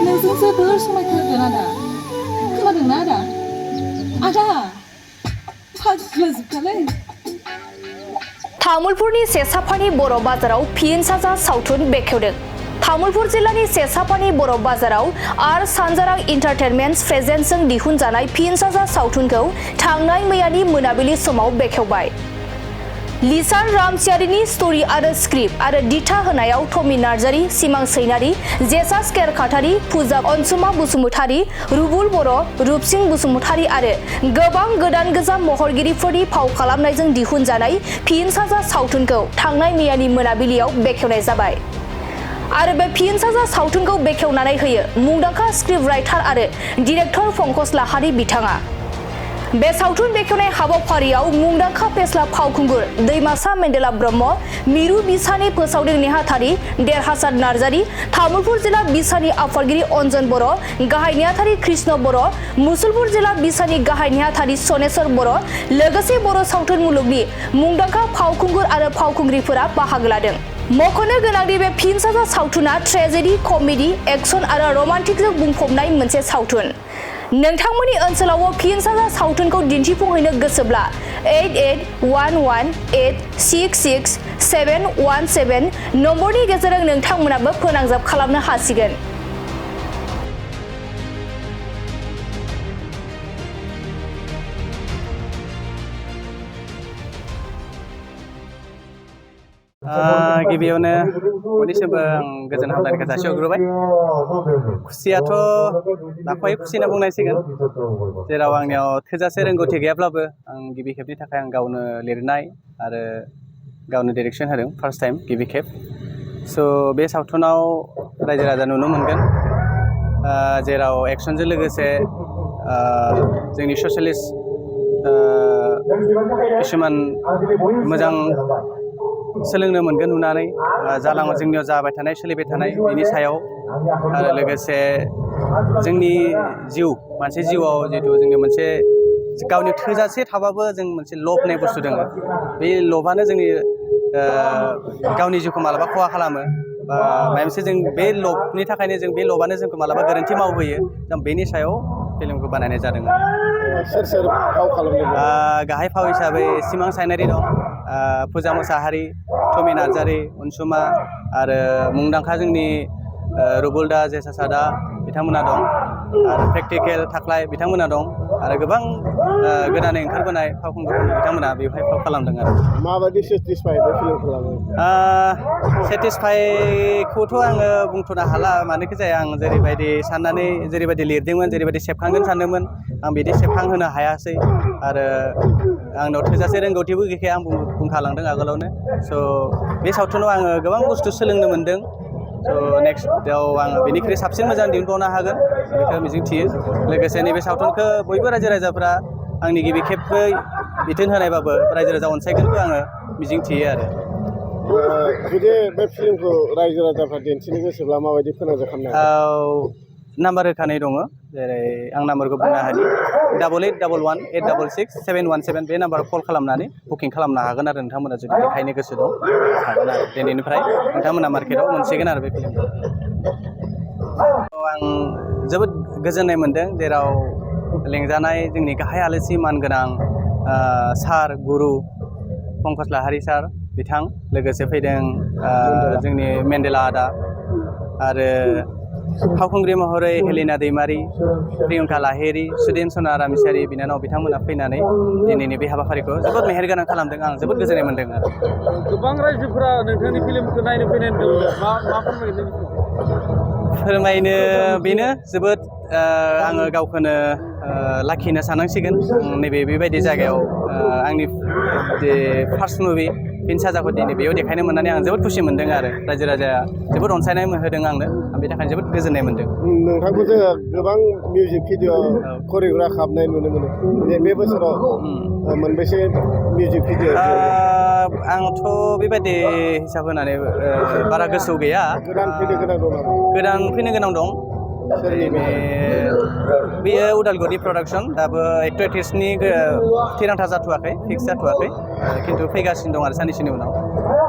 नोंसोरसो बोर समायथारगोन आदा खोनादोंना आदा आदा फाग्लाजोबखालै तामुलपुरनि सेसाफानि बर' बाजाराव फिन साजा सावथुन बेखेवदों। तामुलपुर जिल्लानि सेसाफानि बर' बाजाराव आर सानजारां इन्टारटेनमेन्ट्स प्रेजेन्सजों दिहुनजानाय फिन साजा सावथुनखौ थांनाय मैयानि मोनाबिलि समाव बेखेवबाय। लिसान रामसियारिनि स्ट'रि आरो स्क्रिप्ट आरो दिथा होनायाव टमी नार्जारी, सिमां सैनारी, जेसास केर काटारी, फुजा अनसुमा बसुमतारी, रुबुल बर', रुपसिं बसुमतारी आरो गोबां गोदान गोजाम महरगिरिफोरनि फाव खालामनायजों दिहुनजानाय फिन साजा सावथुनखौ थांनाय मैयानि मोनाबिलियाव बेखेवनाय जाबाय। आरो बे फिन साजा सावथुनखौ बेखेवनानै होयो मुंदांखा स्क्रिप्ट राइटार आरो डिरेक्टर पंकज लाहारी बिथाङा। बे सावथुन बेखेवनाय हाबाफारियाव मुंदांखा फेस्ला फावखुंगुर दैमासा मेन्देला ब्रह्म, मिरु बिसानि फोसावदिं नेहाथारि देरहासार नार्जारी, तामुलपुर जिल्ला बिसानि आफादगिरि अन्जन बर', गाहाय नेहाथारि कृष्ण बर', मुसलपुर जिल्ला बिसानि गाहाय नेहाथारि सनेश्वर बर', लोगोसे बर' सावथुन मुलुगनि मुंदांखा फावखुंगुर आरो फावखुंग्रिफोरा बाहागो लादों। मख'नो गोनांदि बे फिन साजा सावथुना ट्रेजेडी, कमेडी, एक्शन आरो रमान्टिकजों बुंफबनाय मोनसे सावथुन। नोंथांमोननि ओनसोलाव फिन साजा सावथुनखौ दिन्थिफुंहैनो गोसोब्ला 8811866717 नम्बरनि गेजेरजों नोंथांमोनाबो फोनांजाब खालामनो हासिगोन। गिबियावनो बयनिसिमबो आं गोजोन हामलायनायखौ जासिहरग्रोबाय। खुसियाथ' नाखौहाय खुसि होनना बुंनांसिगोन, जेराव आंनियाव थोजासे रोंगौथि गैयाब्लाबो आं गिबि खेबनि थाखाय आं गावनो लिरनाय आरो गावनो डिरेक्सन होदों फार्स्ट टाइम गिबि खेब। स' बे सावथुनाव रायजो राजा नुनो मोनगोन, जेराव एक्सनजों लोगोसे जोंनि ससियेलिस्ट किसुमान मोजां सोलोंनो मोनगोन नुनानै, जालाङो जोंनियाव जाबाय थानाय सोलिबाय थानाय बिनि सायाव, आरो लोगोसे जोंनि जिउ मानसि जिउआव जिहेतु जोंनि मोनसे गावनि थोजासे थाबाबो जों मोनसे लब होननाय बुस्थु दङ। बे लबानो जोंनि गावनि जिउखौ मालाबा खहा खालामो, बा माबा मोनसे जों बे लबनि थाखायनो जों बे लबानो जोंखौ मालाबा गोरोन्थि मावहोयो। जों बेनि सायाव फिल्मखौ बानायनाय जादों। सोर सोर फाव खालामदों? गाहाय फाव हिसाबै सिमां सायनारि दं, फुजा मोसाहारि, टमी नार्जारी, अनसुमा आरो मुंदांखा जोंनि रुबुल दा, जेसा सादा बिथांमोना दं, आरो प्रेक्टिकेल थाख्लाय बिथांमोना दं, आरो गोबां गोदानै ओंखारबोनाय फावखुंगुर बिथांमोना बेवहाय फाव खालामदों। आरो माबायदि सेटिसफाइ बे फिल्म खालामो? सेटिसफाइखौथ' आङो बुंथ'नो हाला, मानोखि जाया आं जेरैबायदि साननानै जेरैबायदि लिरदोंमोन, जेरैबायदि सेबखांगोन सानदोंमोन, आं बिदि सेबखांहोनो हायासै। आरो आंनाव थोजासे रोंगौथिबो गैखाया, आं बुंखालांदों आगोलावनो। स' बे सावथुनाव आङो गोबां बुस्थु सोलोंनो मोनदों। स' नेक्स्टआव आङो बेनिख्रुइ साबसिन मोजां दिहुनबावनो हागोन बेखौ मिजिंथियो। लोगोसे नैबे सावथुनखौ बयबो रायजो राजाफ्रा आंनि गिबि खेबै बिथोन होनायबाबो रायजो राजा अनसायगोनखौ आङो मिजिंथियो। आरो जुदि बे फिल्मखौ रायजो राजाफ्रा दिन्थिनो गोसोब्ला माबायदि फोनांजाब खालामनो? नाम्बार होखानाय दङ, जेरै आं नाम्बारखौ बुंनो हायो 8811866717 बे नाम्बाराव कल खालामनानै बुकिं खालामनो हागोन। आरो नोंथांमोना जुदि देखायनो गोसो दं हागोन, आरो दिनैनिफ्राय नोंथांमोना मार्केटआव मोनसिगोन आरो बे फिल्मखौ। आं जोबोद गोजोननाय मोनदों, जेराव लेंजानाय जोंनि गाहाय आलासि मानगोनां सार गुरु पंकज लाहारी सार बिथां, लोगोसे फैदों जोंनि मेन्देला आदा, आरो फावखुंग्रि महरै हेलिना दैमारि, प्रियंका लाहिरि, सुदेम सना रामसियारि बिनानाव बिथांमोना फैनानै दिनैनि बे हाबाफारिखौ जोबोद मेहेरगोनां खालामदों। आं जोबोद गोजोननाय मोनदों। आरो गोबां रायजोफोरा नोंथांनि फिल्मखौ नायनो फैनाय नुदों, मा फोरमायनो बेनो जोबोद आङो गावखौनो लाखि होनना साननांसिगोन। नैबे बेबायदि जायगायाव आंनि फार्स्ट मुभि फिन साजाखौ दिनै बेयाव देखायनो मोननानै आं जोबोद खुसि मोनदों। आरो रायजो राजाया जोबोद अनसायनाय होदों आंनो, आं बेनि थाखाय जोबोद गोजोननाय मोनदों। नोंथांखौ जोङो गोबां मिउजिक भिडिअ करिय'ग्राफ खालामनाय नुनो मोनो, बे बोसोराव मोनबेसे मिउजिक भिडिअ? आंथ' बेबायदि हिसाब होनानै बारा गोसोआव गैया। गोदान फैनो गोनां दं नामा? गोदान फैनो गोनां दं। बेयो उदालगुरि प्रडाक्सन दाबो एक्टर एक्ट्रेसनि थिरांथा जाथ'वाखै फिक्स जाथ'वाखै खिन्थु फैगासिनो दं आरो साननैसोनि उनाव